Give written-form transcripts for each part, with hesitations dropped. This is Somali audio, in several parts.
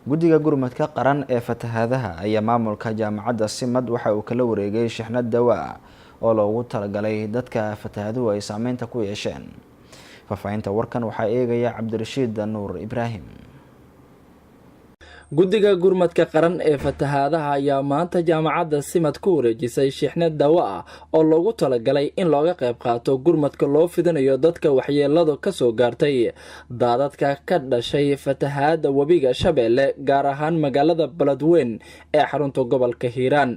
Guddiga gurmadka qaran ee fatahaadaha ayaa maamulka Jaamacadda Simad waxa uu kala wareegay shixnad dawa ah oo loogu talagalay dadka fatahaaduhu ay saameynta ku yeesheen. Faahfaahinta warkan waxaa eegaya Cabdirashiid Nuur Ibraahim. Guddiga gurmadka qaran ee fatahaadaha ayaa maanta Jaamacadda Simad ku wareejisay shixnad dawo ah oo loogu talagalay in looga qayb qaato gurmadka loo fidinayo dadka waxyeeladu kasoo gaartay daadadka ka dhashay fatahaada webiga Shabeelle, gaar ahaan magaalada Beledweyn ee xarunta gobolka Hiiraan.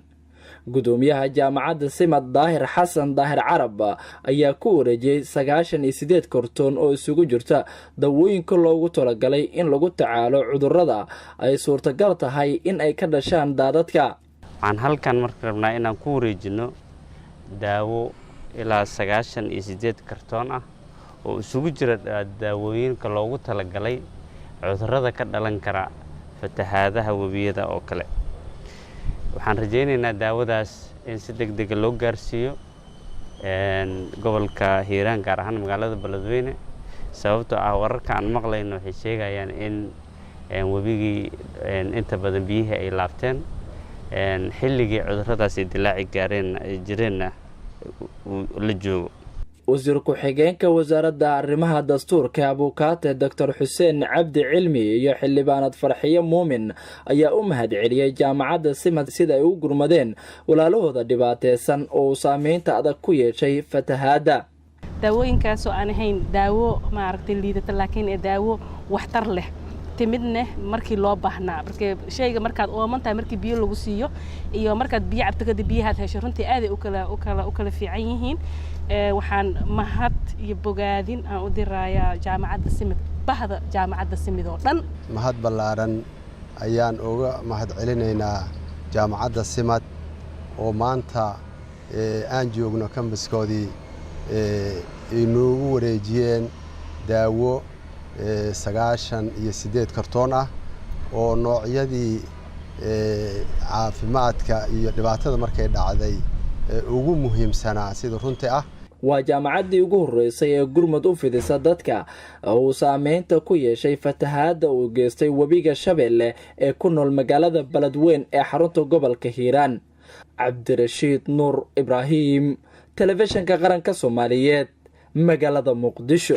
Gudoomiyaha Jaamacadda Simad, Daahir Xasan Daahir Carab, ayaa ku wareejiyey 98 kartoon oo isugu jirta dawooyinka loogu talagalay in lagu tacaalo cudurrada ay suurtagal tahay in ay ka dhashaan daadadka. Waxaan halkan marka rabnaa inaan ku wareejino daawo ilaa 98 kartoon ah oo isugu jira daawooyinka loogu talagalay cudurrada ka dhalan kara fatahaadaha webiyada oo kale. Waxaan rajaynaynaa daawadaas in si deg dega loo gaarsiiyo gobolka Hiiraan, gaar ahaan magaalada Beledweyne, sababtoo ah wararka aan maqlayno waxay sheegayaan in webigii inta badan biyihii ay laabteen, xilligii cudurradaas ay dilaaci gaareen jireenna la joogo. Wasiir ku-xigeenka Wasaaradda Arrimaha Dastuurka, abukaate Doctor Xuseen Cabdi Cilmi, iyo xildhibaanad Farxiyo Muumin ayaa u mahad celiyey Jaamacadda Simad sida ay u gurmadeen walaalahooda dhibaateysan oo uu saameynta adag ku yeeshay fatahaadda. Daawooyinkaasoo aan ahayn daawo maaragtay liidata, laakiin ee daawo waxtar leh, timidne markii loo baahnaa. Marka shayga markaad ooman tahay markii biyo lagu siiyo iyo markaad biyo cabto kadib biyahaad hesho, runtii aaday ukala fiican yihiin. Waxaan mahad iyo bogaadin aan u dirayaa Jaamacadda Simid, bahda Jaamacadda Simid oo dhan. Mahad ballaaran ayaan uga mahad celinaynaa Jaamacadda Simad oo maanta aan joogno kambaskoodii inoogu wareejiyeen daawo 98 kartoon ah oo noocyadii caafimaadka iyo dhibaatada markay dhacday ugu muhiimsanaa sida runtii ah. Waa jaamacaddii ugu horreysay ee gurmud u fidisa dadka uu saameynta ku yeeshay fatahaadda uu geystay webiga Shabeelle ee ku nool magaalada Beledweyn ee xarunta gobolka Hiiraan. Cabdirashiid Nuur Ibraahim, Telefishinka Qaranka Soomaaliyeed, magaalada Muqdisho.